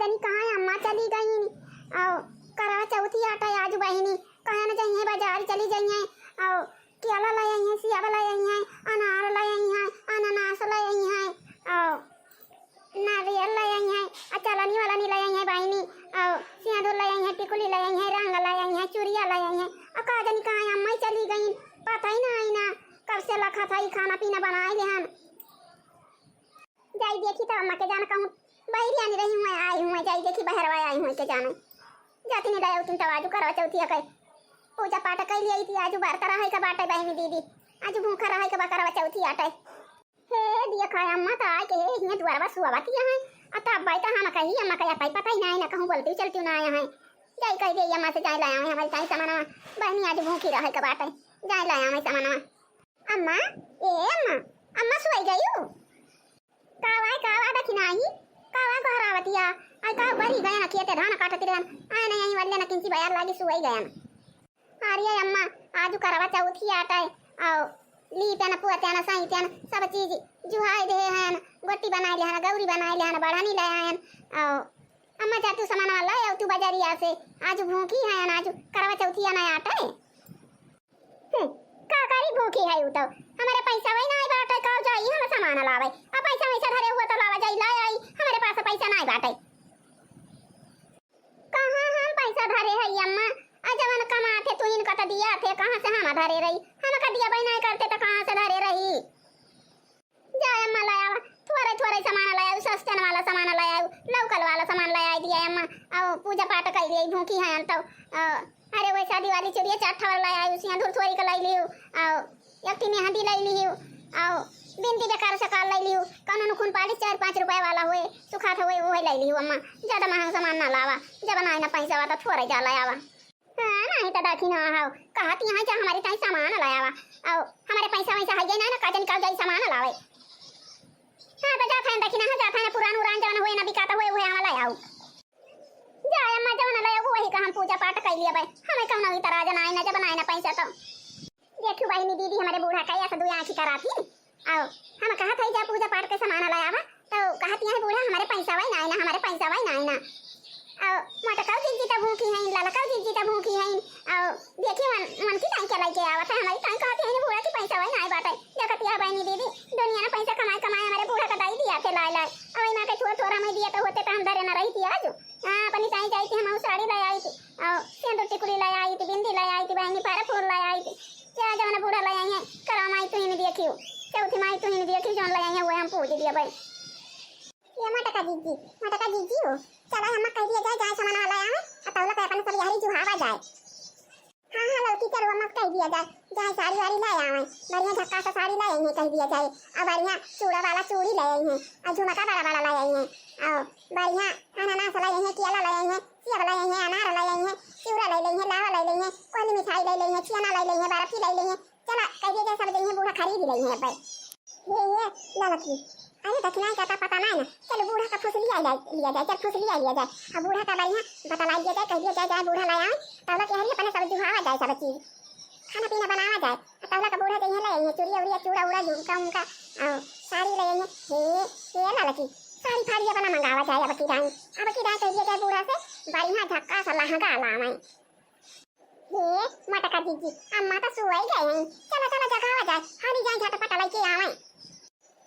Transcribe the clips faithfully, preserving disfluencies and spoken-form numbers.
तनी कहाँ अम्मा चली गईं? अउ करवा चौथी आटा आजु बहिनी, कहाँ न जइहैं, बाजार चली जइहैं। अउ केला लइ अइहैं, सेब लइ अइहैं, अनार लइ अइहैं, अनानास लइ अइहैं, अउ नारियल लइ अइहैं, अउ चलनी वलनी लइ अइहैं बहिनी, अउ सेंदूर लइ अइहैं, टिकुली लइ अइहैं, रंग लइ अइहैं, चुरिया लइ अइहैं। अउ का जनी कहाँ अम्मा ही चली गईं, पता ही ना आई ना, कब से लखत है खाना पीना बनाए लेहन। जाई देखी त अम्मा के जान कहूँ बहिरियानी रही हुए, आई हुए, जाई देखी बहरवा आई हुए के जाने। जाती नहीं लाया उतिन तब आजु करवा चौथी के पूजा पाठ कइ लिया थी, आजु बरत रहै का बाटे बहिनी दीदी, आजु भूखा रहै का बा करवा चौथी आटे। हे दिया खाए अम्मा त आए के हे हियाँ दुआरवा सुआवत यहाँ है। अ तब बाई त हम कही अम्मा का पता ही ना है ना कहूँ बोलती चलती ना आया है। जाई कह दे अम्मा से जाए लाया हमारे ताई सामान बहिनी आजु भूखी रहै का बाटे। जाए लाया हमारे सामान अम्मा, ए अम्मा, अम्मा सोई गयू? का वाय, का वाय दखिनाही? का वाय गोहरावतिया? आई का बरी गयन खेते धान काटत रहन। आय न यहीं वल्ले न किंची बयार लागी सोई गयन। अरे अम्मा, आजु करवा चौथी आटे, अउ लीपन, पोतन, सैतन, सब चीज जुहाई देहे हन, गोटी बनाए लेहन, गौरी बनाए लेहन, बढ़नी ले आयन, अउ अम्मा जा तू सामान लै अउ तू बजरिया से, आजु भूखी हन, आजु करवा चौथिया न आटे। हम्म, का करी भूखी है उ तो। हमरे पैसा वही नाई बाटे, का जाई हम सामान लावे। अब पैसा वैसा धरे हुआ तो लावा जाई, लै आई, हमरे पास पैसा नाई बाटे। कहाँ हम पैसा धरे है अम्मा? आ जवन कमाथे तुहिन का त दिया थे, कहाँ से हम धरे रही? हम का दिया बही नाई करते त कहाँ से धरे रही? जाए अम्मा, लै आवा, थोरे थोरे सामान लै आऊ, सस्तेन वाला सामान लै आऊ, लौकल वाला सामान लै आई दिया अम्मा। अउ पूजा पाठ कइ लिया, भूखी हैं हम तो। अ, अरे वैसा दिवाली चुरिया चार ठवर लै आऊ, सिंदूर थोरी के लै लियो, अउ एक ठी मेहंदी लै लियो, अउ बिंदी बेकार से काल लै लियो, कौनो नुखुन पालिश चार पाँच रुपया वाला होए, सुखात होए, वो लै लियो अम्मा। ज्यादा महंग सामान ना लावा, जब ना आए ना पैसा वा तो थोरे जा लै आवा। हाँ, नाहीं त दाखी ना हौ। कहत यहाँ जा हमरे ताई सामान लायावा। अउ हमरे पैसा वैसा है ना, ना का जानी का जाई सामान लावे। हाँ, त जात है दाखी ना, हाँ, जात है ना, पुरान उरान जवन होए ना बिकात होए, उहे आवा लायाऊ। जा अम्मा, जवन लायाऊ, वही का हम पूजा पाठ कइ लिया बे। हमें कहना हुई तराज ना आई ना, जब ना आई ना पैसा तो। देखू बहिनी दीदी, हमरे बूढ़ा का ऐसा दुई आँखी करा थी। अउ हम कहत हई जा पूजा पाठ के सामान लै आवा, तो कहत यहाँ बूढ़ा हमरे पैसा वही ना आई ना, हमरे पैसा वही ना आई ना। अउ मोटकाऊ जीजी त भूखी हैं, ललकाऊ जीजी त भूखी हैं। अउ देखी मन, मन की ताई के लै के आवत है, हमरी ताई कहत है बूढ़ा की पैसा वही ना आई बाटे। देखत यह बहिनी दीदी, दुनिया ना पैसा कमाए कमाए हमरे बूढ़ा का दाई दिया थे लाए लाए। अउ इमा के थोर थोर हमें दिया तो होते तो हम धरे ना रही थी आजु। हाँ, अपनी ताई जाई थी, हम साड़ी लै आई थी, अउ सेंदूर टिकुली लै आई थी, बिंदी लै आई थी, बहिनी पर फूल लै आई थी। जा जवन बूढ़ा लै आई है, करवा माई तुहिन देखियो, चौथी माई तुहिन देखियो, जवन लै आई है, वो हम पूज दिया भाई। ये मोटका जीजी, मोटका जीजी हो, चला हम कह दिया जाए, जाए सामान वाला आवे, आ तौला पे अपन सब यहरी जुहावा जाए। हाँ, हाँ, ललकी चलो, अम्मा कह दिया जाए, जाए साड़ी वाड़ी लै आवे, बढ़िया झक्कास साड़ी लै आई है, कह दिया जाए, अउ बढ़िया चूड़ा वाला चूड़ी लै आई है, अउ झुमका बड़ा बड़ा लै आई है, अउ बढ़िया अनानास लै आई है, केला लै आई है, सेब लै आई है, अनार लै आई है, चिउरा लै लै है, लावा लै लै है, कोली मिठाई लै लै है, छेना लै लै है, बर्फी लै लै है, चला, कह दिया जाए, सब जइहे बूढ़ा खरीद ले हैं भाई। हे, हे, ललकी, अरे दखिनाई का पता नहीं ना, चल बूढ़ा का फुसलिया लिया, लिया जाए, चल फुसलिया लिया जाए। अब बूढ़ा का बढ़िया बतलाई दिया जाए, कह दिया जाए, जाए बूढ़ा लै आवे, तौला के हरी अपने सब जुहावा जाए सब चीज, खाना पीना बनावा जाए। तौला का बूढ़ा जइहे लै आइहे, चूड़िया उड़िया, चूड़ा उड़ा, झुमका उमका, अ, साड़ी लै आइहे। हे, हे ललकी, साड़ी फाड़ी अपना मंगावा जाए अब की दाई, अब की दाई कह दिया जाए बूढ़ा से, बढ़िया झक्कास लहंगा लावे। हे मोटका जीजी, अम्मा तो सोई गए हैं। चलो, चलो, जगावा जाए, हाली जाए झटपट लइके आवे।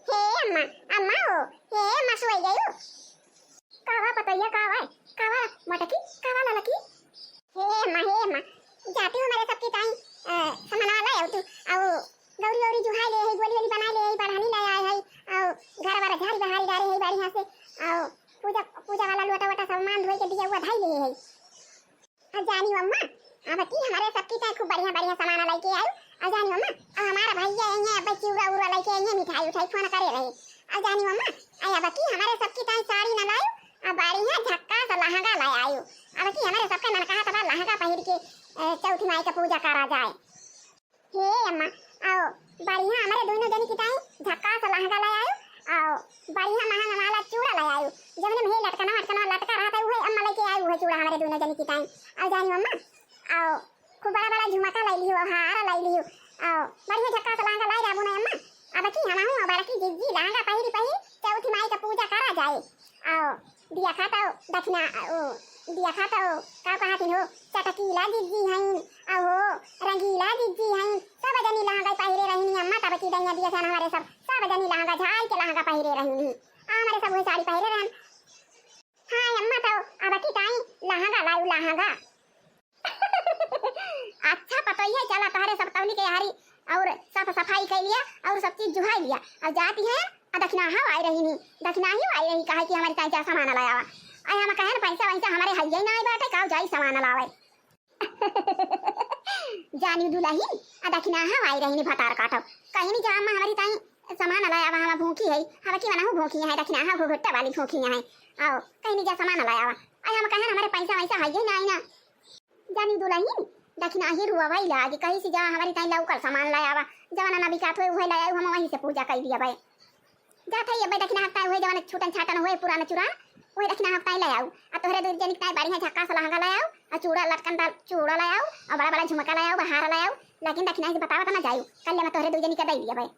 हे अम्मा, अम्मा हो, हे अम्मा सोई गयू? कावा पतैया, कावा, कावा मोटकी, कावा ललकी? हे अम्मा, हे अम्मा, जाती हूँ मेरे सबकी ताई, अ, समनवा लै आऊ तू, अउ गौरी गौरी जुहाई ले आई, गोली गोली बनाई ले आई, बढ़ानी लै आई है, अउ घर वाला झाड़ी बहारी डारे है बढ़िया से, अउ पूजा, पूजा वाला लोटा वोटा सामान धोई के दिया हुआ धाई ले है। अ जानी अम्मा, अब की हमरे सबकी ताई खूब बढ़िया बढ़िया सामान लइके आयु। अ जानी अम्मा, अब हमारा भैया आइहे, अब चिउरा उरा लइके आइहे, मिठाई उठाई फोन करे रहे। अ जानी अम्मा, अ अब की हमरे सबकी ताई साड़ी न लायु, अब बढ़िया झक्कास लहंगा लै आयु। अब की हमरे सबके मन कहा तब लहंगा पहिर के, अ, चौथी माई का पूजा करा जाए। हे अम्मा, अउ बढ़िया हमरे दोनों जनी की ताई झक्कास लहंगा लै आयु, अउ बढ़िया महंगा वाला चूड़ा लै आयु, जवने में हे लटकना वटकना लटका रहत है, उहे अम्मा लइके आयु, उहे चूड़ा हमरे दोनों जनी की ताई। अउ जानी अम्मा, अउ खूब बड़ा बड़ा झुमका लै लिहु, हार लै लिहु, अउ बढ़िया झक्कास लहंगा लै जाबू ना अम्मा। अब की हमहू बड़की जीजी लहंगा पहिरी पहिरी चौथी माई का पूजा करा जाए। अउ देखा तो दखिना, ओ, देखा तो, का कहत हो, चटकीला जिज्जी हईन, अहो, रंगीला जिज्जी हईन, सब जनी लहंगा पहिरे रहिन, अम्मा तब की दहिया दिया सन हमरे सब, सब जनी लहंगा झाई के लहंगा पहिरे रहिन, आ हमरे सब वही साड़ी पहिरे रहन। हाँ अम्मा तो अब की ताई लहंगा लाऊ लहंगा। अच्छा पतोहिया चला तोहरे सब तौली के हारी और साफ सफाई कर लिया और सब चीज जुहाई लिया और जाती है। आ दखिनाहा आई रही नी, दखिनाही आई रही, काहे कि हमारी ताई जा सामान लावा। आई हम कहन पैसा वैसा हमारे हइये ना आई बाटे, काऊ जाई सामान लावे। जानी दुलहिन, आ दखिनाहा आई रही नी भतार काटो। कहीं नहीं जा अम्मा हमारी ताई सामान लावा, हम भूखी है, हम की बनाऊ भूखी है, दखिनाहा घुघुट्टा वाली भूखी है। आओ, कहीं नहीं जा सामान लावा। आई हम कहन हमारे पैसा वैसा हइये ना आई ना। जानी दुलहिन, दखिनाही रुआवा लागी, कहीं से जा हमारी ताई लौकल सामान लावा, जवाना ना बिकात होए उहे लाऊ, हम वहीं से पूजा कर दिया भाई। जात है ये भाई दखिना हफ्ता हुए जवान छूटन छाटन हुए पुरान चुरान, वही दखिना हफ्ता लाऊ। आ तोहरे दू जनी के ताई बढ़िया झक्कास लहंगा लाऊ, आ चूड़ा लटकनदार चूड़ा लाऊ, आ बड़ा बड़ा झुमका लाऊ, बहार लाऊ, लेकिन दखिना से बतावा ना जाऊ, कल मैं तोहरे दू जनी के दे दिया भाई।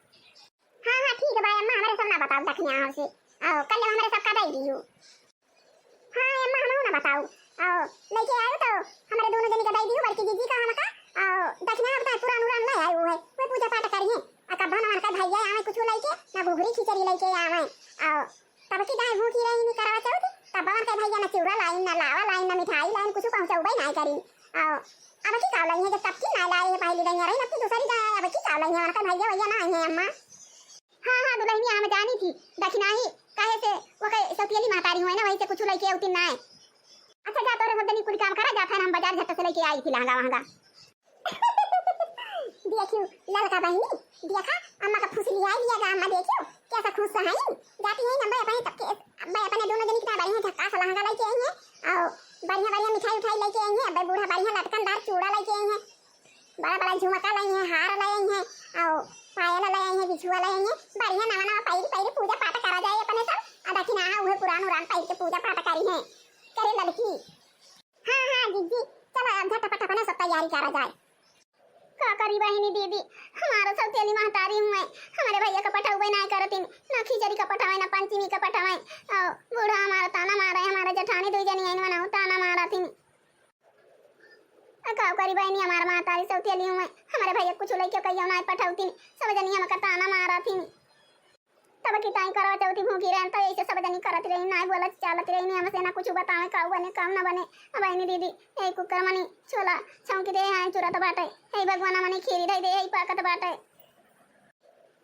हाँ हाँ ठीक है भाई अम्मा, हमारे सब ना बताओ दखिना से, आओ कल हमारे सबका दे दियो। हाँ अम्मा, हमहू ना बताऊ। आओ, लेके आयो तो हमरे दोनों जनी के दे दियो, बड़की जीजी का हमका। आओ, दखिना अब तो पुरान उरान ले आयो है, कोई पूजा पाठ करिए। आ कब भगवान का भैया आवे कुछ लेके, ना घुघरी खिचड़ी लेके आवे। आओ, तब की दाई भूखी रही नहीं करवा चौथ, तब भगवान का भैया ना चिउरा लाइन, ना लावा लाइन, ना मिठाई लाइन, कुछ पहुँचौबे नहीं करी। आओ, अब की का लाई है, जब तब की ना लाई है, पहली रही रही, अब की दूसरी दाई, अब की का लाई है, उनका भैया भैया ना आई है अम्मा। हाँ हाँ दुलहिनिया, हम जानी थी, दखिनाही काहे से वो कहे सौतियली महतारी हुए ना, वहीं से कुछ लेके उतिन ना है। अच्छा जा तोरे सब जनी कुल काम करा, जा फिर हम बाजार झट से लेके आई थी लहंगा वहंगा। देखियो ललका बहिनी, देखा अम्मा का फुसलिया लिया गा, अम्मा देखियो कैसा खुश है। जाती है ना भाई अपने तब के, भाई अपने दोनों जनी कितना बढ़िया झक्कास लहंगा लेके आई है, और बढ़िया बढ़िया मिठाई उठाई लेके आई है, भाई बूढ़ा बढ़िया लटकनदार चूड़ा लेके आई है। बड़ा बड़ा झुमका लाई है, हार लाई है, और पायल लाई है, बिछुआ लाई है, बढ़िया नवा नवा पहिर पहिर पूजा पाठ करा जाए अपने सब। आ दखिना उहे पुरान उरान पहिर के पूजा पाठ करी है, करे ललकी। हाँ हाँ जीजी, चलो अब झटपट अपने सब तैयारी करा जाए। का करी बहिनी दीदी, हमारा सौतेली महतारी हुए, हमारे भैया का पठौबे ना करतिन, ना खिचड़ी का पठावे, ना पंचमी का पठावे। और बूढ़ा हमारा ताना मारे, हमारे जेठानी दुई जनी आइन मनाऊ ताना मारा थिन। आ का करी बहिनी, हमार महतारी सौतेली हुए, हमारे भैया कुछ लेके कहियो ना पठौतिन, सब जनी हमका ताना मारा थिन। तब की ताई करवा चौथी भूखी रहन, तो ऐसे सब जनी करत रही, ना बोलत चालत रही, नहीं हमसे ना कुछ बतावे, काऊ बने, काम ना बने। अब बहिनी दीदी, यही कुकर मनी, छोला, छौंकी दे, हाँ, चुरत बाटे, यही भगवाना मनी खीरी धई दे, यही पाकत बाटे।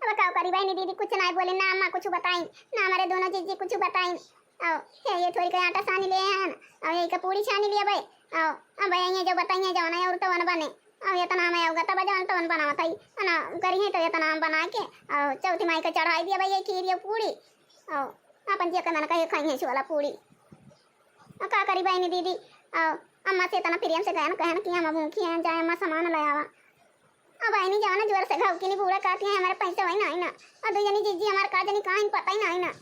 अब का करी बहिनी दीदी, कुछ ना बोले, ना अम्मा कुछ बताई, ना हमारे दोनों जीजी कुछ बताई। आओ, हे ये थोड़ी का आटा सानी ले आन, और यही का पूरी छानी लिया भाई। आओ, अब ये जो बताइए जवन है और तवन बने। अब इतना हमें होगा तब जवन तवन बनावत है, है ना, करी है तो इतना हम बना के, और चौथी माई का चढ़ाई दिया भाई ये खीर ये पूरी। आओ, अपन जे कमन कहे खाई है वाला पूरी। अब का करी बहिनी दीदी, आओ, अम्मा से इतना प्रेम से कहन, कहन कि हम भूखी हैं, जाए अम्मा सामान ले आवा। अब बहिनी जवाना जोर से घाव की नहीं बूढ़ा कहती है, हमारे पैसे वही ना आई ना। और दो जनी जीजी हमारे का जनी कहाँ पता ही ना आई ना।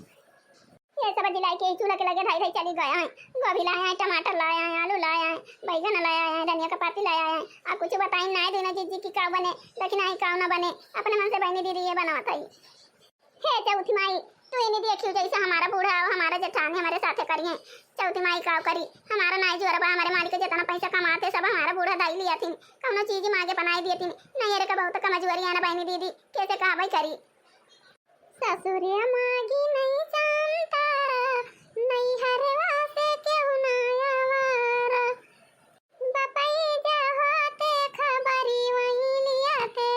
ये सब जिलाई के चूल्हा के लगे धाई धाई चली गया है। गोभी लाया है, टमाटर लाया है, आलू लाया है, बैगन लाया है, धनिया का पाती लाया है। अब कुछ बताई ना है दोनों जीजी की का बने, लेकिन आई का ना बने। अपने मन से बहिनी दीदी ये बनावत है। हे चौथी माई, तू इन्हीं देखियो जैसे हमारा बूढ़ा और हमारा जेठानी हमारे साथे करिए। चौथी माई का करी, हमारा नाई जोरबा, हमारे मालिक जितना पैसा कमाते सब हमारा बूढ़ा दाई लिया थी, कौनो चीज मांगे बनाई दिए थी। नहीं अरे का बहुत कमजोरी है ना बहिनी दीदी, कैसे कहबे करी। ससुरे मागी नहीं जानता, नैहरवा से केहू ना आवारा। बपई जे होते खबरी वही लियाते,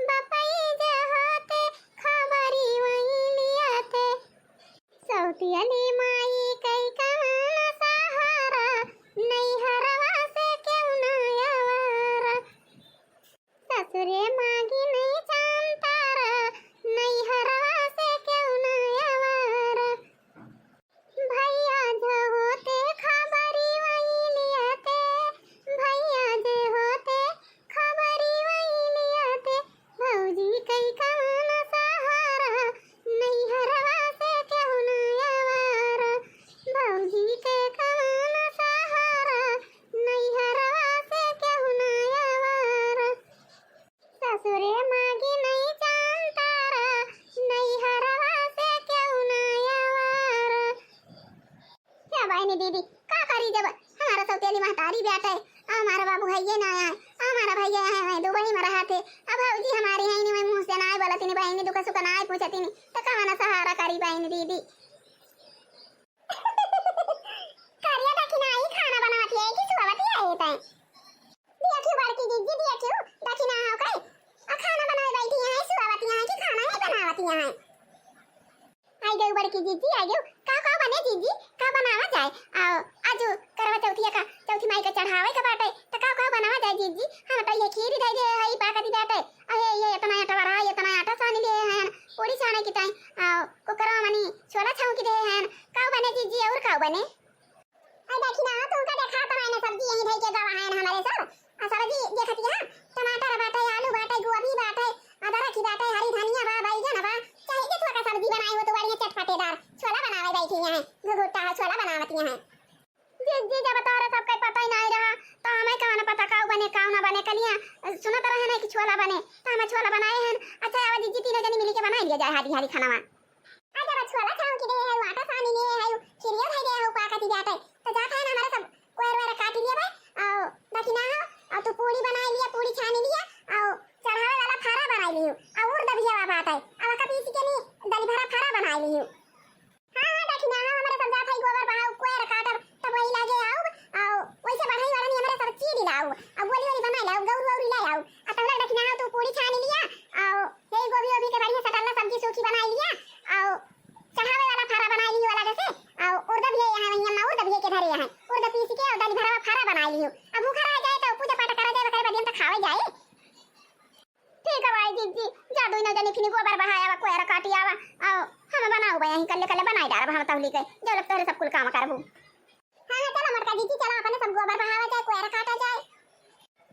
बपई जे होते खबरी वही लियाते। सौतियली माई कई कवन सहारा, नैहरवा से केहू ना आवारा। ससुरे मागी नहीं जानता रा, नैहरवा से केहू ना आवारा। दीदी, का करी जब हमारा सौतेली महतारी बाटे, आ हमारा बाबू हइये ना आए, आ हमारा भइया है, है दुबई में रहत है। अब भौजी हमारी है नहीं, मुँह से ना बोलत नहीं, बहिनी दुख सुख ना पूछत नहीं, तो कवन सहारा करी बहिनी दीदी? करिया देखी ना, ई खाना बनावत है कि सुआवत है तै? देखियो बड़की जीजी, देखियो, देखी ना हो कई। आ खाना बनावे बैठी हैं, सुआवती हैं कि खाना नहीं बनावती हैं? आई गई बड़की जीजी, आई गई। का, का बने जीजी, का बनावा जाए? आओ, आजू करवा चौथिया का, चौथी माई के चढ़ावे के बाटे, त का, का बनावा जाए जीजी? हम तो ये खीर दे दे, हई पाकती बाटे। अरे, ये इतना आटा बड़ा, ये इतना आटा सानी ले हैं, पूरी छाने की ताई, आओ, कुकरवा मनी, छोला छौंकी दे हैं। का बने जीजी, और का बने? अरे देखी ना, तुमका देखा तो मैंने सब्जी यहीं धई के गवा है ना हमारे सब। आ सब्जी देखत यहाँ, टमाटर बाटे, आलू बाटे, गोभी बाटे, अदरक ही बाटे, हरी धनिया बा, बैगन बा। चाहे जे थोड़ा सब्जी बनाई हो तो बढ़िया चटपटेदार। छोला बनावे बैठी हैं, घुघुट्टा है, छोला बनावत हैं। जी, जी, जब तोहरे सबके पता ही नहीं रहा, तो हमें कहाँ ना पता काऊ बने, काऊ ना बने। कलिया सुनत रहे ना कि छोला बने, तो हमें छोला बनाए हैं। अच्छा, आवा जीजी, तीनों जनी मिली के बनाई लिया जाए हाली हाली खाना। आ जब छोला छौंकी दे है, आटा सानी ले है, खिरियो धई दे है, पाकती बाटे, तो जात है ना हमारा सब कोयर वोयर काटी लिया बे, और बाकी ना हो, और तू पूरी बनाई लिया, पूरी छानी लिया, और चढ़ावे वाला फारा बनाई लियो, और उर्द भी हवा बाटे, अब का पीसी के नहीं दली भरा फारा बनाई लियो। हाँ, हाँ, देखी ना, हाँ, हमारे सब जात है गोबर बहाओ, कोयर काटब, तब वही लागे आओ, और वैसे बढ़ाई वाला नहीं हमारे सब चीज लाओ, और गोली वोली बनाई लाओ, गौर वौरी ले आओ, आ तब लग देखी ना, तू पूरी छानी लिया, और यही गोभी वोभी के बढ़िया से डालना, सब्जी सूखी बनाई लिया, और चढ़ावे वाला फारा बनाई लियो अलग से, और उर्द भी है यहाँ, वहीं अम्मा उर्द भी है के धरे यहाँ, उर्द पीस के और दली भरा फारा बनाई लियो। अब भूखा रह जाए तो पूजा पाठ करा जाए, ओकरे बाद हम तो खावे जाए। ठीक है भाई जीजी, जा दो ना जनी फिनी गोबर बहाया बा, कोयर काटी आवा, और हम बनाओ बा यहीं कल्ले कल्ले बनाई डारब हम तौली के, जब तोहरे सब कुल काम करबू। हाँ, हाँ, चलो मोटका जीजी, चलो अपने सब गोबर बहावा जाए, कोयर काटा जाए।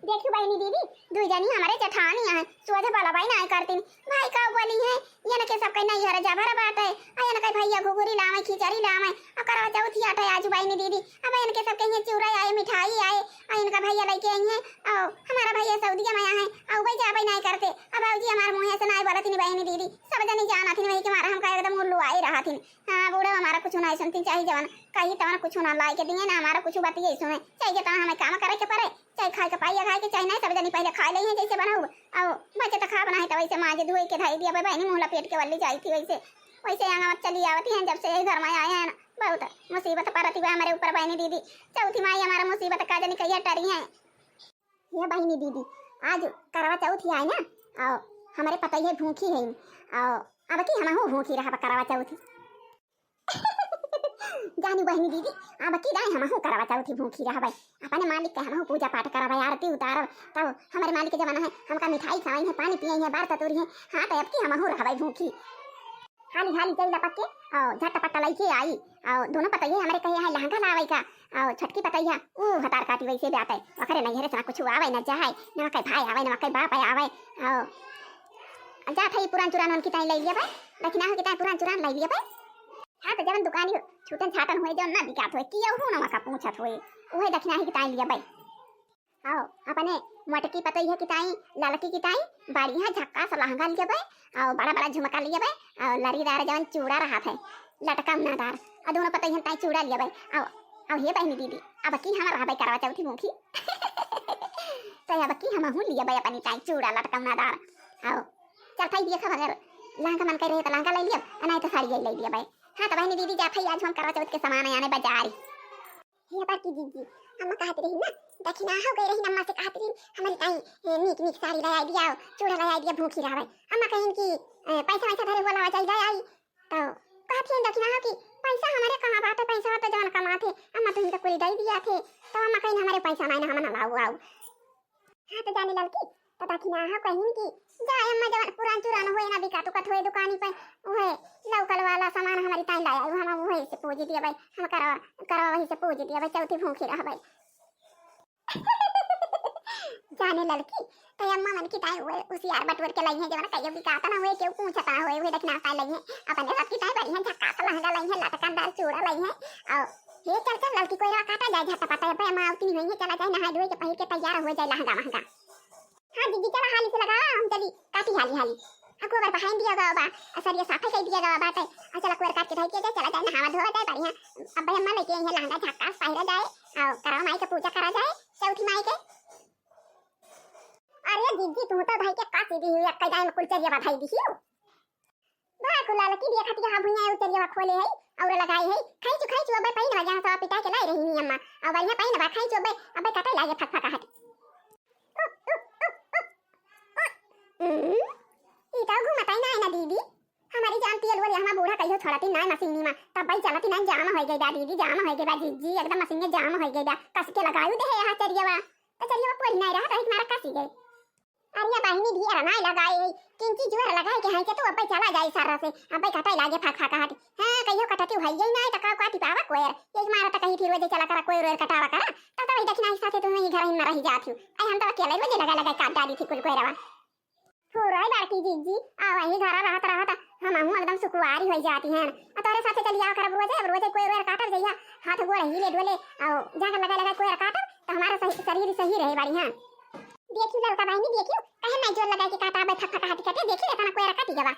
देखियो बहिनी दीदी, दुई जनी हमारे जेठानी हैं, सोझे बलबई नाहीं करतीन। भाई का बोली हैं, इनके सबके नैहर जबर बाटे, आ इनके भैया घुघुरी लावे, खिचड़ी लावे, आ करवा चौथी आटे आजू बहिनी दीदी। अब इनके सबके यहाँ चिउरा आए, मिठाई आए, आ इनका भैया लइके आई हैं, आ हमारा भैया सऊदिया में आए, आ उबई जाबई नाहीं करते। अब भौजी हमार मुँहे से नाहीं बोलतीन बहिनी दीदी, सब जनी जानत हिन, वही के मारा हमका एकदम उल्लू आए रहत हिन। हाँ, बूढ़ा हमारा कुछ नाहीं सुनतीन, चाहे जवन कही तवन कुछ ना लाइके दिए, ना हमारा कुछ बतिये सुने, चाहे जितना हमें काम करे के पड़े, चाहे खाए के पाई खाए के, चाहे नाहीं, सब जनी पहले खाए लेइहें जैसे बनाऊ, और बचे तो खाब नाहीं, तो वैसे माजे धोए के धई दिया बहिनी, मुँह लपेट के वल्ली जाई थी वैसे, वैसे यहाँ चली आवती हैं, जब से यही घर में आए हैं ना, बहुत मुसीबत परती बा हमारे ऊपर बहिनी दीदी। चौथी माई हमारा मुसीबत का जनी कहिया टरी हैं। हे बहिनी दीदी, आज करवा चौथ ही आए ना, और हमारे पतोहिया भूखी है, और अब की हमहू भूखी रहब करवा चौथ। जानी बहिनी दीदी, अब की दाई हमहू करवा चौथी भूखी रहबै। अपने मालिक के हमहू पूजा पाठ करबै, आरती उतारब, तब हमारे मालिक जवन है हमका मिठाई खवाई है, पानी पियाई है, बार ततुरी है। हाँ, तो अब की हमहू रहबै भूखी। हाली हाली चल पक्के, और झटपट लइके आई, और दोनों पतोहिया हमारे कहे हैं लहंगा लावे का, और छोटकी पतोहिया ऊ भतार काटी वैसे बाटे, ओकरे नैहरे से ना कुछ आवे ना जाए, ना ओकर भाई आवे, ना ओकर बाप आवे, और जात है पुरान चुरान उनकी ताई ले लिया भाई, लेकिन ना हो कि ताई पुरान चुरान ले लिया भाई। हाँ, तो जवन दुकानी छूटन छाटन हुए, जवन ना बिकात हुए, कि यहू ना का पूछत हुए, उहे दखिना ही कि ताई लिया बे। आओ, अपने मोटकी पतोहिया की ताई, ललकी की ताई, बढ़िया झक्कास लहंगा लिया बे, और बड़ा बड़ा झुमका लिया बे, और लरीदार जवन चूड़ा रहत है, लटकमनादार, और दोनों पतोहियन ताई चूड़ा लिया बे। आओ, आओ हे बहिनी दीदी, अब की हम रहबे करवा चौथी भूखी। तो अब की हमहू लिया बे अपनी ताई चूड़ा लटकमनादार। आओ, चल भाई, देखब अगर लहंगा मन करे रहे तो लहंगा ले लियब, आ नहीं तो साड़ी ले लियब भाई। हाँ तो बहिनी दीदी, जात है आज हम करवा चौथ के सामान आने बाजारी। हे बड़की दीदी, अम्मा कहत रही ना, दखिना हो गई रही, अम्मा से कहत रही, हमारी ताई, ए, नीक नीक साड़ी ले आई दिया, चूड़ा ले आई दिया, भूखी रहबे। अम्मा कहिन कि, ए, पैसा वैसा धरे होला, चल जाए आई। तो कहत रही दखिना हो कि पैसा हमारे कहाँ बाटे, पैसा तो जवन कमात है, अम्मा तुम तो कुल दे दिया थे, तो अम्मा कहिन हमारे पैसा नहीं ना, हम ना लाऊ आऊ। हाँ, तो जाने ललकी, तो दखिना हो कहिन कि जाए अम्मा, जवन पुरान चुरान होए ना बिकात उकात होए दुकानी पे, उहे लौकल वाला सामान हमारी ताई लाया, हम उहे से पूज दिया भाई, हम करवा, करवा वही से पूज दिया भाई, चौथी भूखी रह भाई। जाने ललकी, तो अम्मा मन की ताई उहे उसियार बटोर के लाई है, जवन कहियो बिकात ना होए, केहू पूछत ना होए, उहे दखिना ताई लाई है, अपने सबकी ताई बढ़िया झक्कास लहंगा लाई है, लटकनदार चूड़ा लाई है, और ये चल चल ललकी कोयरा काटा जाए झटपट, अब अम्मा आवती नहीं होई है, चला जाए नहाए धोए के पहिर के तैयार हो जाए लहंगा महंगा। हाँ दीदी, चला हाली से लगा, हम चली काटी हाली हाली। गोबर बहाइन दिया गवा बा, आ सरिया साफे कइ दिया गवा बाटे। आ चला कोयर काट के धइ के जाए, चला जाए नहावा धोवा जाए बढ़िया। अब्बे अम्मा लइके अइहैं लहंगा झक्कास पहिरा जाए, अउ करवा माई के पूजा करा जाए, चौथी माई के। अरे जिज्जी, तू तो धइ के कासी दिहिउ, एक्कै दाई में कुल चरियवा धइ दिहिउ। बा कुल ललकी देखत के हाँ भुइयाँ एउ चरियवा खोले है, अउर लगाए है। खैचू, खैचू, अब्बे पहिनवा जहाँ से पिटा के लाए रही नी अम्मा। अउ बढ़िया पहिनवा, खैचू अब्बे, अब्बे कटै लागे फकफकाहट। उप, उप, उप, उप। उप। उम, ई तो घूमत ही ना है ना दीदी। हमरी जान तिया लोरिया हमार बूढ़ा कहियो छोड़ती ना मशीनी मा। तब भाई चलती ना जाम होइ गइ बा दीदी, जाम होइ गइ बा जिज्जी, एकदम मशीन में जाम होइ गइ बा। कस के लगायु दे है यहाँ चरियवा। तो चरियवा पोरी ना रहा, तो हमारा कसी गइ। अरे बहिनी ढेर ना लगाए है, किंची जोर लगाए के है के तू अब्बे चला जाए सारा से, अब्बे कटै लागे फकफकाहट। हाँ, कहियो कटती होइ गइ ना, तो का, का टिपावा कोयर। यही मारा तो कहीं फिर वजह चला करा कोयर ओयर कटावा करा, तब तो वही देखना ही साथे तुम ही घर में रहि जात हो। आई हम तो अकेले वजह लगा लगा काट डाली थी कुल कोयरवा। हो रही बड़की जिज्जी, आ वही घरा रहत रहत हमहू एकदम सुकुवारी होइ जाती हैं। आ तोरे साथे चली आवा करब रोजे, अब रोजे कोयर ओयर काटब जइहा, हाथ गोड़ हिले डोले, आ जाकर लगा लगा कोयर काटब, तो हमारा सही, शरीर सही रहे बढ़िया। देखियो ललका बहिनी, देखियो, कहे ना जोर लगाए के काटा, अब्बे फकफकाहट कटे, देखियो एतना कोयर काटी गवा।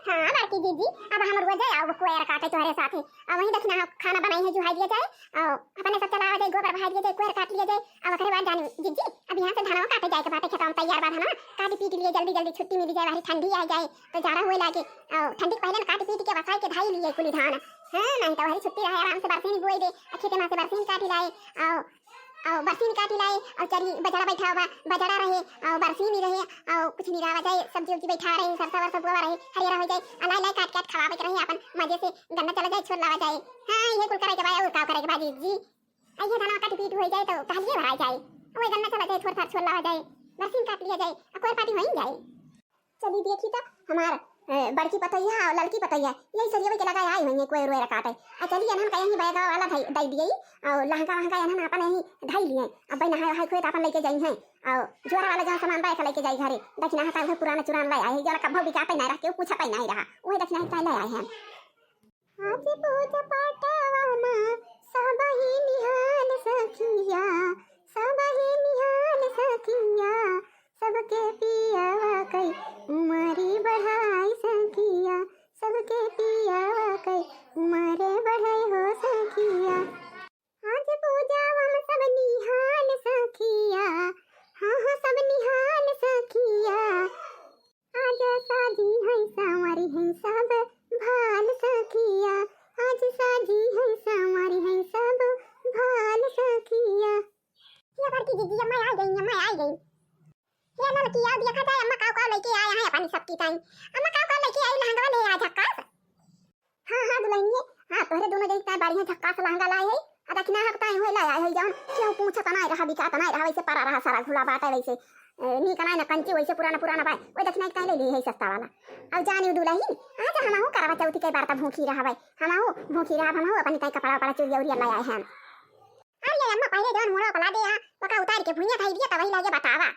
हाँ, बड़की जिज्जी, अब हम रोजे आउब कोयर काटे तोहरे साथे। अब वहीं देखना हो, खाना बनाई है, जुहाई दिया जाए, और अपने सब चलावा जाए, गोबर बहाई दिया जाए, कोयर काट लिया जाए। अब ओकरे बाद जानी जिज्जी, अब यहाँ से धनवा काटे जाए के बाटे, खेतवा में तैयार बा धनवा, काटी पीट लिए, जल्दी जल्दी छुट्टी मिली जाए, बाहरी ठंडी आ जाए, तो जाड़ा हुए लागे। और ठंडी के पहले न काटी पीट के बसाई के धाई लिए कुली धान। हाँ, नहीं तो वही छुट्टी रहे, आराम से बरसीन बोई दे, आ खेते में से बरसीन काटी लाए, और अउ बरसीन काटी लाए, अउ चरी बजड़ा बैठा हुआ, बजड़ा रहे, अउ बरसीन रहे, अउ कुछ निरावा जाए, सब्जी उब्जी बैठा रहे, सरसा वरसा बोवा रहे, हरियरा होइ जाए, अउ लाई लाई काट काट खवावे के रहे, अपन मजे से गन्ना चला जाए, छोड़ लावा जाए। हाँ, ये कुल करे के बा, अउर का करे के बा जिज्जी? अइहे धनवा काटी पीट होइ जाए तो टहलिए भराए जाए, वही गन्ना चला जाए, थोड़ा थोड़ा छोड़ लावा जाए, बरसीन काट लिया जाए, अउ कोयर पाटी होइ जाए। चली देखी तो हमार, ए, बड़की पतोहिया और ललकी पतोहिया यही सरियवे के लगा आई हुई है कोयर ओयर काटे। आ चली एनहन का यही बैगवा वाला धई, दई दिए और लहंगा वहंगा एनहन अपन यही धई लिए। अब भाई नहाए वहाए खोए तो अपन लेके जाई हैं और जोरा वाला जहाँ सामान बा एक लेके जाई घरे। दखिना हटा उहे पुराना चुरान ले आए हैं, जरा कभो बिकाते नहीं रह के पूछा पे नहीं रहा, वही दखिना हटा ले आए हैं। आज पूजा पाठवा मा सबही निहाल सखिया, सबही निहाल सखिया, सबके पियावा कई उमरी बढ़ाई सखिया, सबके पियावा कई उमरे बढ़ाई हो सखिया। आज पूजावा मा सब निहाल सखिया, हाँ, हाँ, सब निहाल सखिया। आज साजी है सांवरी है सब भाल सखिया, आज साजी है सांवरी है सब भाल सखिया। ये बड़की जिज्जी, अम्मा आ गई, अम्मा आ गई। ये ललकी, आओ देखा जाए अम्मा काव काव लेके आए हैं अपनी सबकी ताई। अम्मा काव काव लेके आई, लहंगा ले आ झक्कास। हाँ, हाँ, दुल्हनिए, हाँ, तोहरे दोनों जनी ताई बाड़ी हैं, झक्कास लहंगा लाए है। आ दखिना हक ताई होए लाए है, जौन केहू पूछत नाई रहा, बिकात नाई रहा, वैसे परा रहा, सारा घुला बाटे वैसे। ए, नीक नाई ना कंची, वैसे पुराना, पुराना बाय। ओए दखिना एक ताई ले ली है सस्ता वाला। अब जानी दुल्हन, आज हमहू करवा चौथी के बार त भूखी रहबै, हमहू भूखी रहब, हमहू अपनी ताई कपड़ा, उपड़ा, चूड़िया, उड़िया लाए हैं। अरे अम्मा, पहले जौन मुड़ा पला दे, हाँ, ओका उतार के भुइयां धई दिया, तब वही लागे बतावा।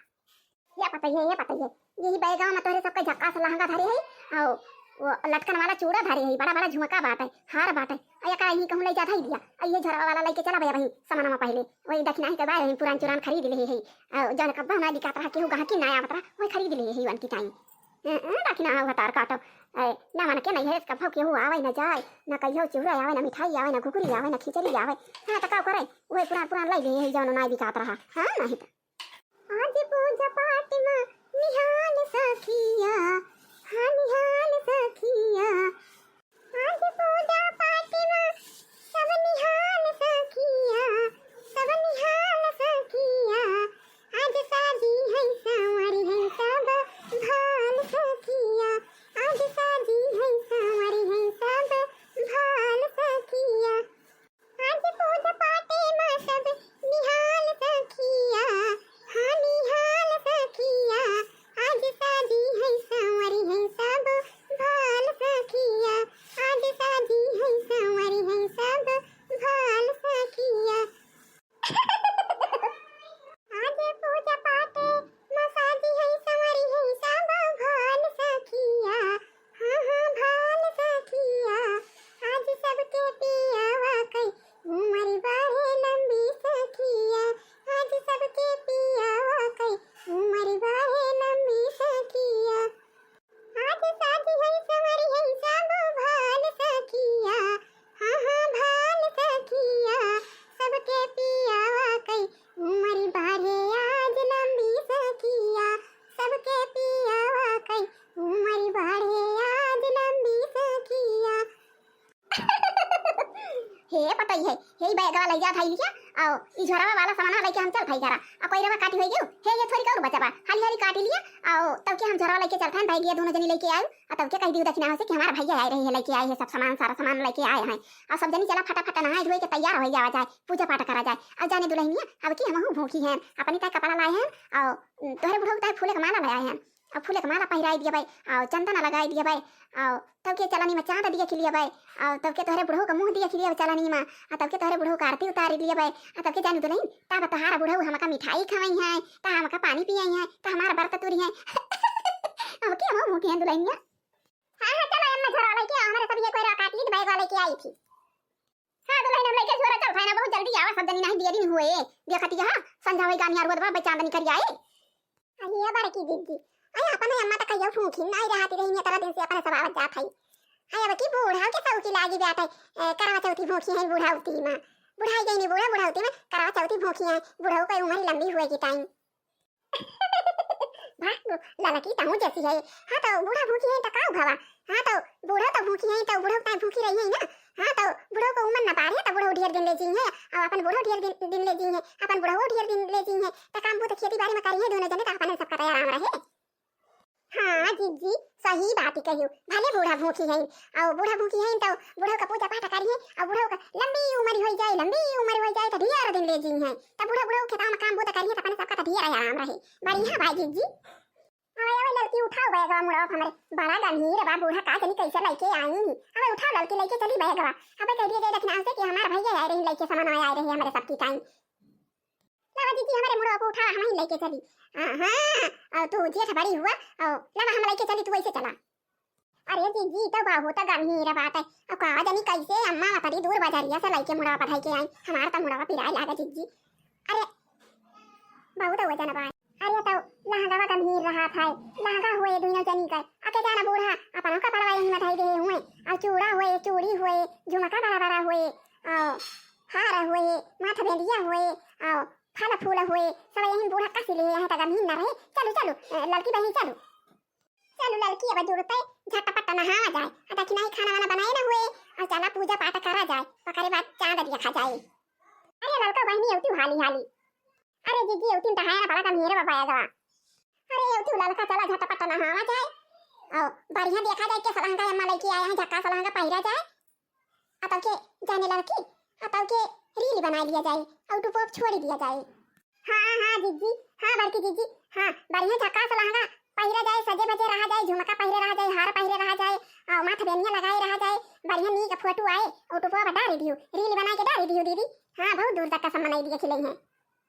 ये पतइये, ये पतइये, यही बैगवा में तोहरे सबके झक्कास लहंगा धरे है, और वो लटकन वाला चूड़ा धरे है, बड़ा बड़ा झुमका बाटे, हार बाटे, आ एका यहीं कहूँ ले जा धई दिया, आ ये झोरवा वाला लेके चला भैया वहीं सामान में पहले, वही दखिना ही के बाय वहीं पुरान चुरान खरीद ले है, और जौन कब्बा ना बिकात रहा, केहू गहकी ना आवत रहा, वही खरीद ले है वन की ताई। हम्म, हम्म, दखिना हो हतार काटो, ए, ना मन के नहीं है, कब्बा केहू आवे ना जाए, ना कहियो चिउरा आवे, ना मिठाई आवे, ना घुघरी आवे, ना खिचड़ी आवे, हाँ, तो का करे, वही पुरान पुरान ले ले है, जौन ना बिकात रहा, हाँ, नहीं तो। आज पूजा पाठ मा निहाल सखिया, हाँ निहाल सखिया। आज पूजा पाठ मा सब निहाल सखिया, सब निहाल सखिया। आज साजी है सांवरी है सब भाल सखिया, आज साजी है सांवरी है सब भाल सखिया। आज पूजा पाठे मा सब निहाल सखिया, हाँ निहाल सखिया। आज साजी है सांवरी है सब भाल सखिया, आज साजी पता ही है, यही बैगवा लइ जात है लिया, अउ ई झोरवा वाला सामान लइके हम चलत है घरा। अब कोई रवा काटी होइ गयो, हे ये थोड़ी कौर बचबा, हाली हाली काटी लिया, अउ तब के हम झोरवा लइके चलत है, बैगिया दोनों जनी लइके आयु, अउ तब के कहि दियो दखिनहा से कि हमार भइया आए रहे हैं, लइके आए हैं सब सामान, सारा सामान लइके आए हैं। अउ सब जनी चला फटाफट नहाए धोए के तैयार होइ जावा जाए, पूजा पाठ करा जाए। अउ जाने दुलहिनिया, अब की हमहू भूखी हैं, अपनी तय कपड़ा लाए हैं, अउ तोहरे बुढ़ऊ तय फूले के माला लाए हैं, अउ फूले के माला पहिराइ दियबै, अउ चंदन लगाइ दियबै, अउ तब के चलनी मा चाँद दिया खिलियबै, अउ तब के तोहरे बुढ़ऊ का मुँह दिया खिलियबै चलनी मा, अउ तब के तोहरे बुढ़ऊ का आरती उतारि लियबै, अउ तब के जानी दुलहिन, तब तोहार बुढ़ऊ हमका मिठाई खवइहैं, त हमका पानी पियइहैं, त हमार बरत तुरिहैं। अब के हमहू भूखी हैं दुलहिनिया। हाँ, हाँ, चलो अम्मा, झोरा लइके आओ, हमरे सब ये कोई रवा काट ली, त बैगवा लइके आई थी। हाँ, दुलहिन, हम लइके झोरा चलत है ना, बहुत जल्दी आवा, सब जनी नहीं दिया दिन हुए। देखती है, संझा होई गानियार हुआ, बा चांदनी करियाई। अरे बड़की दीदी, अरे अपने अम्मा त कहियो भूखी नहीं रहती रही, इतरा दिन से अपने सब आवत जात है। अरे अब की बूढ़ा के सौकी लागी बात है, ए, करवा चौथी भूखी है बूढ़ा उती मा। बुढ़ाई गई नहीं बूढ़ा, बूढ़ा उती मा करवा चौथी भूखी है, बूढ़ा कोई उम्र ही लंबी हुए की टाइम। भाग ललकी तहूँ जैसी है। हाँ तो बूढ़ा भूखी है तो का भवा? हाँ तो बूढ़ा तो भूखी है तो बूढ़ा ताई भूखी रही है ना। हाँ तो बूढ़ा को उम्र ना बाढ़े तो बूढ़ा ढेर दिन ले जी है। अब अपन बूढ़ा ढेर दिन, दिन ले जी है, अपन बूढ़ा ढेर दिन ले जी है। तो काम बूत खेती बाड़ी में करी है दोनों जने तो अपन सबका तैयार आराम रहे। हाँ जिज्जी, सही बात ही कहियो। भले बूढ़ा भूखी है, अउ बूढ़ा भूखी है तो बूढ़ा का पूजा पाठ करी है, अउ बूढ़ा का लंबी उम्र हो जाए, लंबी उम्र हो जाए तो ढेर दिन ले जी है। तो बूढ़ा बूढ़ा खेता में काम बूत करी है तो अपन सबका तो ढेर आराम रहे। बढ़िया भाई जिज्जी। अबे, अबे ललकी उठाओ बैगवा मुड़वा हमरे, बड़ा गंभीर बा बूढ़ा, का जनी कैसे लइके आई। अबे उठाओ ललकी लइके चली बैगवा। अबे कह दिए गए दखिनहा से कि हमार भइया आए रही लइके सामान आए रही हमरे सबकी टाइम। लावा दीदी हमरे मुड़वा को उठा हम ही लइके चली। हाँ, हाँ, अउ तू जेठ बड़ी हुआ, अउ लावा हम लइके चली, तू ऐसे चला। अरे दीदी, तो बहुत गंभीर बात है। अब का जनी कैसे अम्मा अतरी दूर बजरिया से लइके मुड़वा पठाई के आई, हमार तो मुड़वा पिराए लागा दीदी। अरे बहुत वजन बा। अरे तो लहंगावा गंभीर रहा था, लहंगा हुए दोनों जनी का। अके जाना बूढ़ा अपना कपड़वा यही में धई दे हुए, अउ चूड़ा हुए, चूड़ी हुए, झुमका बड़ा बड़ा हुए, अउ हार हुए, माथ बेंदिया हुए, अउ फल फूल हुए, सब यही बूढ़ा कस लिए है तो गंभीर ना रहे। चलो चलो, अ, ललकी बहनी चलो। चलो ललकी, अब जुड़ते झटपट नहावा जाए, आ देखी नहीं खाना वाना बनाए ना हुए, और चला पूजा पाठ करा जाए, ओकरे बाद चांद देखा जाए। अरे ललका बहनी, अउती हाली हाली। अरे जीजी, अउती तो है ना, बड़ा गंभीर बाबा है गवा। अरे अउती ललका, चला झटपट नहावा जाए, और बढ़िया देखा जाए, कैसा लहंगा अम्मा लइके आए हैं, झक्कास लहंगा पहिरा जाए। अतव के जाने लड़की, अतव के रील बनाइ लिया जाए, और टुपोप छोड़ी दिया जाए। हाँ, हाँ, जीजी, हाँ, बड़की जीजी, हाँ, बढ़िया झकास लहंगा पहिरा जाए, सजे बजे रहा जाए, झुमका पहिरे रहा जाए, हार पहिरे रहा जाए, और माथ बेनिया लगाए रहा जाए, बढ़िया नीक फोटो आए, और टुपोप डाल दियो, रील बनाइ के डाल दियो दीदी। हाँ, बहुत दूर तक का सब मनाई दिया खिले हैं।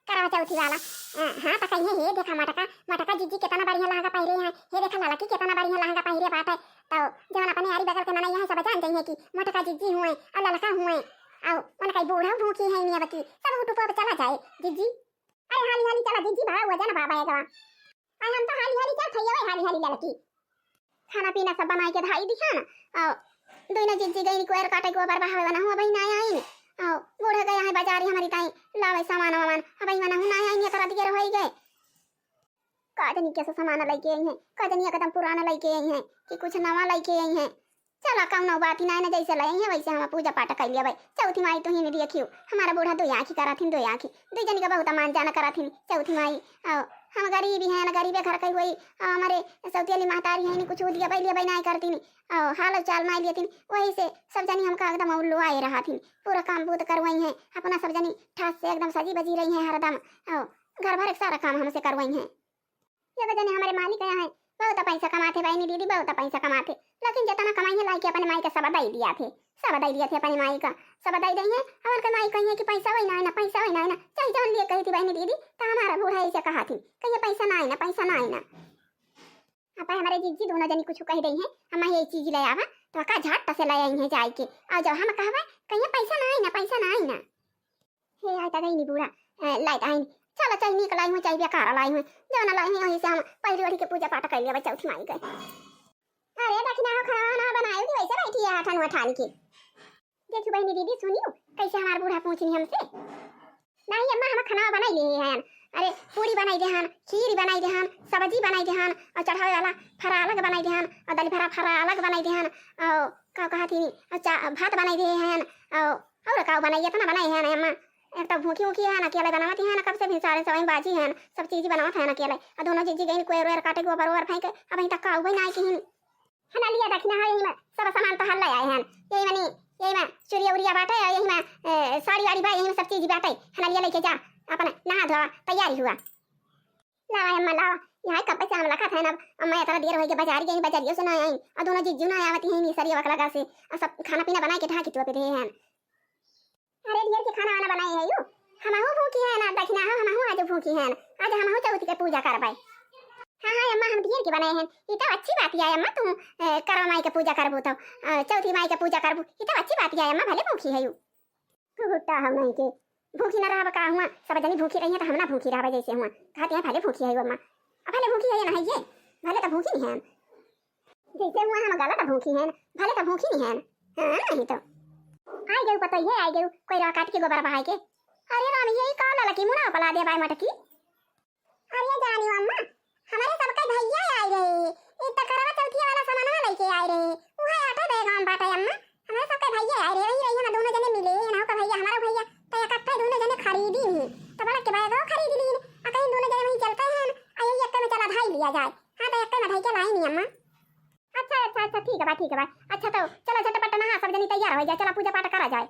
करवा चौथी वाला। अ, हाँ, तो कहिए, "हे देखा मोटका, मोटका जीजी कितना बढ़िया लहंगा पहिरे हैं, हे देखा ललकी कितना बढ़िया लहंगा पहिरे बाटे।" तो जवन अपने आरी बगल के मनई हैं, सब जान जाइए कि मोटका जीजी हुए और ललका हुए, और उनका बूढ़ा भूखी है नहीं अब की, सब उठो अब चला जाए जीजी। अरे हाली हाली चला जीजी, भाड़ा वजन बाबा है गवा। अरे हम तो हाली हाली चल थई, हाली हाली ललकी। खाना पीना सब बनाई के धाई दिहन। अउ दोनों जीजी गईन कोयर काटे, गोबर बहावे वाला हुआ बहिन आया आइन। अउ बूढ़ा गया है बाजारी हमारी ताई लावे सामान वामान। अब बहिन वाला हुआ आया आइन, ये तरह दिए रहोई गए। का जनी कैसे सामान लइके आई हैं, का जनी एकदम पुराना लइके आई हैं कि कुछ नवा लइके आई हैं। चला कौनो बात ही ना है, जैसे लई हैं वैसे हम पूजा पाठ कर लिया भाई। चौथी माई तू ही नहीं देखियो, हमारा बूढ़ा दो आँखी करा थिन, दो आँखी। दो जनी का बहुत मान जाना करा थिन चौथी माई। अउ हम गरीब ही हैं, गरीबे घर के हुई। अउ हमारे सौतेली महतारी हैं, कुछ दिया भाई, लिया भाई ना करती नहीं। अउ हाल चाल ना लेती नहीं, वही से सब जनी हमका एकदम उल्लू आए रहा थिन। पूरा काम बूत करवाई हैं, अपना सब जनी ठास से एकदम सजी बजी रही हैं हरदम। अउ घर भर के सारा काम हमसे करवाई हैं। ये तो जने हमारे मालिक आया है, बहुत पैसा कमाते बहनी दीदी, बहुत पैसा कमाते, लेकिन जितना कमाई है लाइके अपने माई का सब दई दिया थे, सब दई दिया थे अपने माई का, सब दई दई है। और उनके माई कही है कि पैसा वही ना है ना, पैसा वही ना है ना, चाहे जौन लिए कही थी बहनी दीदी, तो हमारा बूढ़ा ऐसे कहा थी, कहिए पैसा ना है ना, पैसा ना है ना। अब हमारे जीजी दोनों जनी कुछ कह रही हैं, हम ये चीज ले आवा, तो का झट से ले आई है जाए के, और जब हम कहवा कहिए पैसा ना है ना, पैसा ना है ना। हे, आय त गई नी बूढ़ा, ए, लाइट आइन। चलो, चाहे नीक लाई हुए, चाहे बेकार लाई हुए, जौन लाई हुए, वही से हम पहिरी ओढ़ी के पूजा पाठ कर लेबै चौथी माई के। अरे, दखिनहा हो, खाना वाना बनायो कि वैसे बैठी है, हठन वठान के। देखियो बहनी दीदी, सुनियो, कैसे हमार बूढ़ा पूछनी हमसे। नहीं अम्मा, हम खाना बनाई लिए हैं। अरे, पूरी बनाई देहन, खीर बनाई देहन, सब्जी बनाई देहन, और चढ़ावे वाला फरा अलग बनाई देहन, और दली फरा, फरा अलग बनाई देहन, और का कहा थी, और चा-, भात बनाई दे हैं, और और का बनाई, इतना बनाए हैं ना अम्मा। एक तो भूखी भूखी है ना, अकेले बनावत है ना, कब से भिनसारे से वहीं बाजी है ना, सब चीज बनावत है ना अकेले। आ दोनों जीजी गईन कोयर वेर काटे, गोबर ओबर फेंके, अबहीं तक का उबई ना आई किहिन। हना लिया दखिना है, यही में सब सामान तो हल्ला आए हैं। यही मनी, यही में चुरिया उरिया बाटे, यही में, ए, साड़ी वाड़ी बा, यही में सब चीज बाटे। हना लिया लेके जा, अपना नहा धोआ, तैयारी हुआ। लावा अम्मा, लावा। यहाँ कब से हम लखत हैं अब। अम्मा इतना देर होइगे, बाजार गई, बाजारियो से ना आई। और दोनों जीजू ना आवती हैं, निसरिया वकला गा से। और सब खाना पीना बनाए के ढाकी तो पे दे हैं। अरे, ढेर के खाना वाना बनाए है यू। हमहू भूखी है ना, दखिना हो, हमहू आज भूखी है ना। आज हमहू चौथ के पूजा करबै। हाँ, हाँ, अम्मा, हम ढेर के बनाए हैं। ई तो अच्छी बात है, अम्मा, तुम, ए, करवा माई के पूजा करबू तो, अ, चौथी माई के पूजा करबू। ई तो अच्छी बात है, अम्मा, भले भूखी है यू। तू भुट्टा हम नहीं के। भूखी ना रहबा का हुआ? सब जनी भूखी रही है तो हम ना भूखी रहबा जैसे हुआ। कहते हैं भले भूखी है यू अम्मा। अब भले भूखी है या ना है ये? भले तो भूखी नहीं है। जैसे हुआ हम गलत भूखी हैं, भले तो भूखी नहीं हैं। हाँ, नहीं तो। आई गई पतोहिए, आई गई कोयरा काट के गोबर बहाए के। अरे राम, यही का ललकी मुड़ा पला दे बाय मटकी। अरे जानी अम्मा, हमारे सबके भैया आए रहे। ई तो करवा चौथिया वाला सामानवा लेके आए रहे। उहे आटे बैग में बाटे अम्मा। हमारे सबके भैया आए रहे, वही रही हम दोनों जने मिले, ना का भैया, हमारा भैया, तो इकट्ठे दोनों जने खरीदी ही। तो बड़ा के बैग खरीद ली, आ कहीं दोनों जने वहीं चलते हैं, आ यही एक में चला धाई लिया जाए। हाँ, तो एक्के में धइके लाई नी अम्मा। अच्छा, अच्छा, अच्छा, ठीक है बा, ठीक है बा। अच्छा, तो चला झटपट नहा, सब जनी तैयार हो जाए, चला पूजा पाठ करा जाए।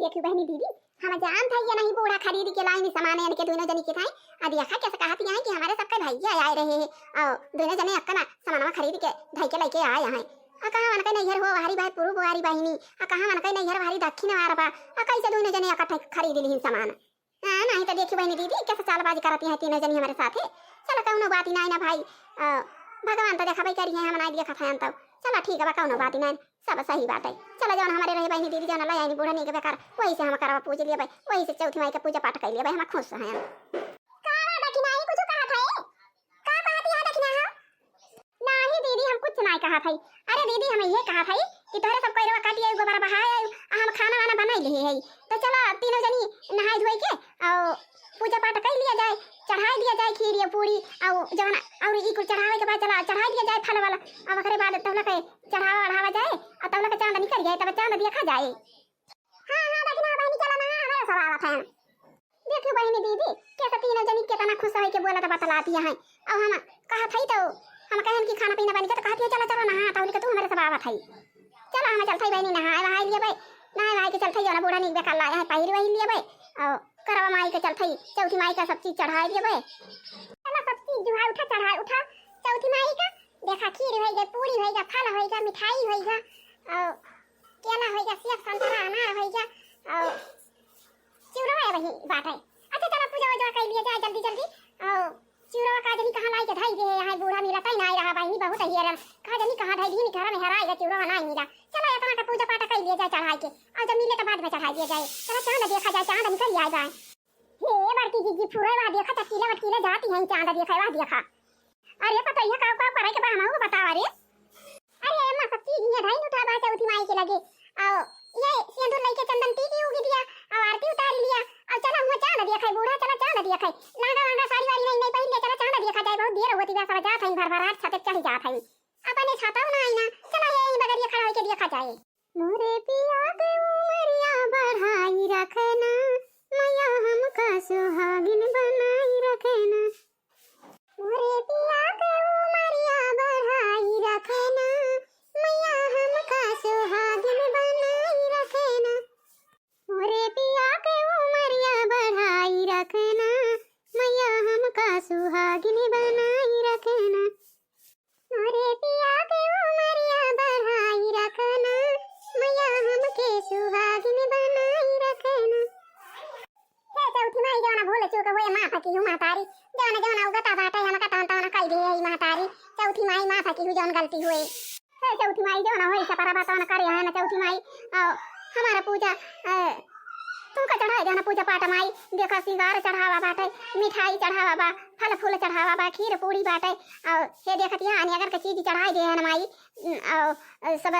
देखियो बहनी दीदी, हम जान था ये नहीं बूढ़ा खरीद के लाई नी सामान इनके दोनों जनी के थाई। आ देखा कैसे कहत हैं कि हमारे सबके भैया आए रहे हैं, और दोनों जने एक्के में सामानवा खरीद के धइके लेके आए हैं। आ कहाँ उनके नैहर हो हमारी भाई पूर्व वारी बहिनी, आ कहाँ उनके नैहर हमारी दक्षिण वार बा, आ कैसे दोनों जने इकट्ठे खरीद ली सामान। हाँ, नहीं तो देखी बहनी दीदी, कैसे चालबाजी करती हैं तीनों जनी हमारे साथे। चलो, कौनो बात ही नहीं ना भाई, अ, भगवान तो देखा भाई करी है, हम नहीं देखा था तो। चलो, ठीक है बा, कौनो बात ही नहीं, सब सही बात है। चलो, जौन हमारे रहे बहनी दीदी, जौन लाई आईनी बूढ़ा नहीं के बेकार, वही से हम करवा पूज लिया भाई, वही से चौथी माई के पूजा पाठ कर लिया भाई, हम खुश हैं। का बा दखिना, ये कुछ कहा था ये? का कहती है दखिना, हाँ? नाही दीदी, हम कुछ नाही कहत हई। अरे दीदी, हम ये कहत हई कि तोहरे सब कोइरवा काटी आई, गोबर बहाए आई, आ हम खाना वाना बनाई लिहे हई। तो चला तीनों जनी नहाई धोई के और पूजा पाठ कर लिया जाए, चढ़ाई दिया जाए खीर या पूरी और जवन और ई कुल चढ़ावे के बाद चला चढ़ाई दिया जाए फल वाला। अब ओकरे बाद तौला के चढ़ावा बढ़ावा जाए और तौला के चांद निकल जाए, तब चांद देखा जाए। हाँ, हाँ, दखिना बहनी, चला ना, हमारे सब आवत हैं। देखियो बहिनी दीदी, कैसे तीनों जनी केतना खुश होइके बोलत बतलाती हैं। अब हम कहत हई तो हम कहन कि खाना पीना बन के तो कहती है, "चला, चला नहा, तौली के तू हमरे सब आवत हई।" चला हम चलत हई बहिनी, नहाए वहाए लिए बे, नहाए वहाए के चलत हई, जौन बूढ़ा निक बेकार लाए हैं, पहिर वही लिए बे, और करवा माई के चलत हई, चौथी माई का सब चीज चढ़ाए लिए बे। चला सब चीज जुहा उठा, चढ़ाए उठा, चौथी माई का, देखा खीर होइगा, पूरी होइगा, फल होइगा, मिठाई होइगा, और केला होइगा, सेब, संतरा, अनार होइगा, और चिउरवा है वही बाटे। अच्छा, चला पूजा वूजा कर लिया जाए जल्दी जल्दी। और चिउरवा का जनी कहाँ लाई के धई दे, यहाँ बूढ़ा मिलत ही ना रहा बहिनी, बहुत हेरन। का जनी कहाँ धई दी, घर में हेराई गए, चिउरवा नहीं मिला। चला इतना का पूजा पाठ कर लिया जाए चढ़ाई के, और जब मिले तो बाद में चढ़ाई दिया जाए। चला चांद देखा जाए, चांद निकल आए जाए। हे बड़की जीजी, फुरवा देखा, चटकीला वटकीला जाती हैं चांद देखा, वाह देखा। अरे पतोहिया, का का करे के बा, हमहू के बतावा रे। अरे अम्मा, सब चीज हियां धइन उठा बा चौथी माई के लगे। आओ, ये सेंदूर लइके चंदन टीकी उगी दिया, आओ आरती उतार लिया, आओ चला हुआ चांद देखा है बूढ़ा, चला चांद देखा है। लहंगा वहंगा साड़ी वाड़ी नहीं, नहीं पहिर लिया, चला चांद देखा जाए, बहुत देर होती बा, सब जात है भर भर हाथ छाते चढ़ जात है। अपने छाता ना आई ना, चला यही बगरिया खड़ा होके देखा जाए। मोरे पिया के उमरिया बढ़ाई रखना, मैया हमका सुहागिन बनाई रखना। मोरे पिया के उमरिया बढ़ाई रखना, मैया हमका सुहागिन बनाई रखना। मोरे पिया के उमरिया बढ़ाई रखना, मैया हमका सुहागिन बनाई रखना। मोरे पिया के उमरिया बढ़ाई रखना, मैया हमके सुहागिन बनाई रखना। हे चौथी माई, जौन भूल चूक होए माफ किहू महतारी, जौन जौन अवगता बाटे हमका तौन तौन कई दे ई महतारी, चौथी माई माफ किहू जौन गलती होए। हे चौथी माई, जौन होए सपरा बा तौन करे है ना चौथी माई, और हमारा पूजा, अ, तुमका चढ़ाई देना पूजा पाठ माई, देखा सिंगार चढ़ावा बाटे, मिठाई चढ़ावा बा, फल फूल चढ़ावा बा, खीर पूड़ी बाटे, और हे देखत यहाँ अगर के चीज चढ़ाई दे है ना माई, और सब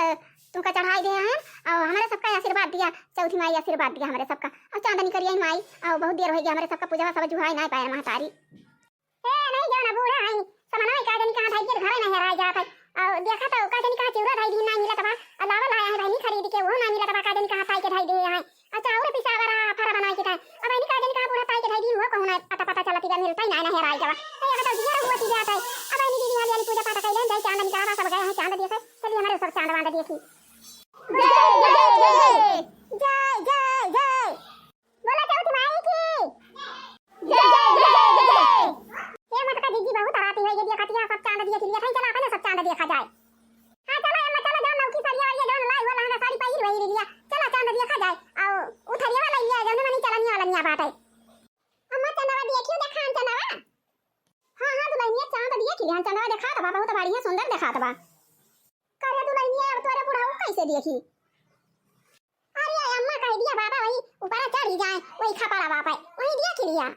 तुमका चढ़ाई दे हैं, और हमारे सबका आशीर्वाद दिया, चौथी माई आशीर्वाद दिया हमारे सबका, और चांदनी करिए माई, और बहुत देर हो गया हमारे सबका पूजा सब जुहाई ना पाए महतारी। ए, नहीं जाना बूढ़ा है, समनवा का जनी कहाँ धाई के घर में हेराई जात है, और देखा तो का जनी कहाँ चिउरा धाई दी ना मिलत बा, और लावा लाया है बहनी खरीद के, वो ना मिलत बा, का जनी कहाँ पाई के धाई दे हैं, अच्छा, और पिसावा रहा, फरा बनाए के खाए। अब इनका जन कहाँ बूढ़ा ताई के धाई दिन हुआ, कहूँ ना पता पता चलत, इधर मिलता ही ना, ना हेराई जावा। तो ये बताओ, जिया रहुआ चीज आता है। अब इन्हीं दीदी हाली हाली पूजा पाठ कैले, जाए चांद निकाला, सब गए हैं चांद देखे। चलिए हमारे सब चांद वांद देखी। जय, जय, जय, जय। जय, जय, जय। बोला चौथ माई की। जय, जय, जय, जय। ये मत का दीदी बहुत राती हो गई, देखा तिया सब चांद देख लिया, कहीं चला अपने सब चांद देखा जाए। हाँ, चला अम्मा, चला, जौन नौकी साड़िया वाड़िया जौन लाई, वो लहंगा साड़ी पहिर वही ले लिया। चला, चांद देखा जाए, और उथरिया वाला लिया, जौन मनी चलनिया वाला निया बाटे। अम्मा, चंदवा देखियो, देखान चंदवा। हाँ, हाँ, दुल्हनिया, चांद देख लिया, चंदवा देखात बा, बहुत बढ़िया, सुंदर देखात बा। करे दुल्हनिया, अब तोरे बुढ़ऊ कैसे देखी? अरे अम्मा, कह दिया बाबा, वही ऊपर चढ़ी जाए, वही खपड़ा बापा, वही देख लिया।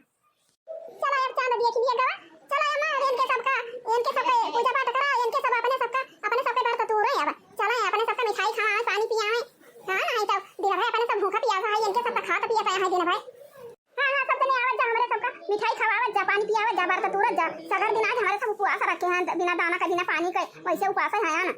चला अब चांद देख लिया गवा। चला अम्मा, अब इनके सबका, इनके सबके पूजा पाठ करा, इनके सब अपने सबका, अपने सबके व्रत तूरे अब। चला अपने सबका मिठाई खाए, पानी पियाए। हाँ, नहीं तो दिन भर अपने सब भूखा पियासा है, इनके सबका खात पियत है दिन भर। हाँ, हाँ, सब जने आवत जा, हमरे सबका मिठाई खवावत जा, पानी पियावत जा, व्रत तूरत जा। सगर दिन आज हमारे सब उपवास रखे हैं, बिना दाना का, बिना पानी के, वैसे उपास है ना।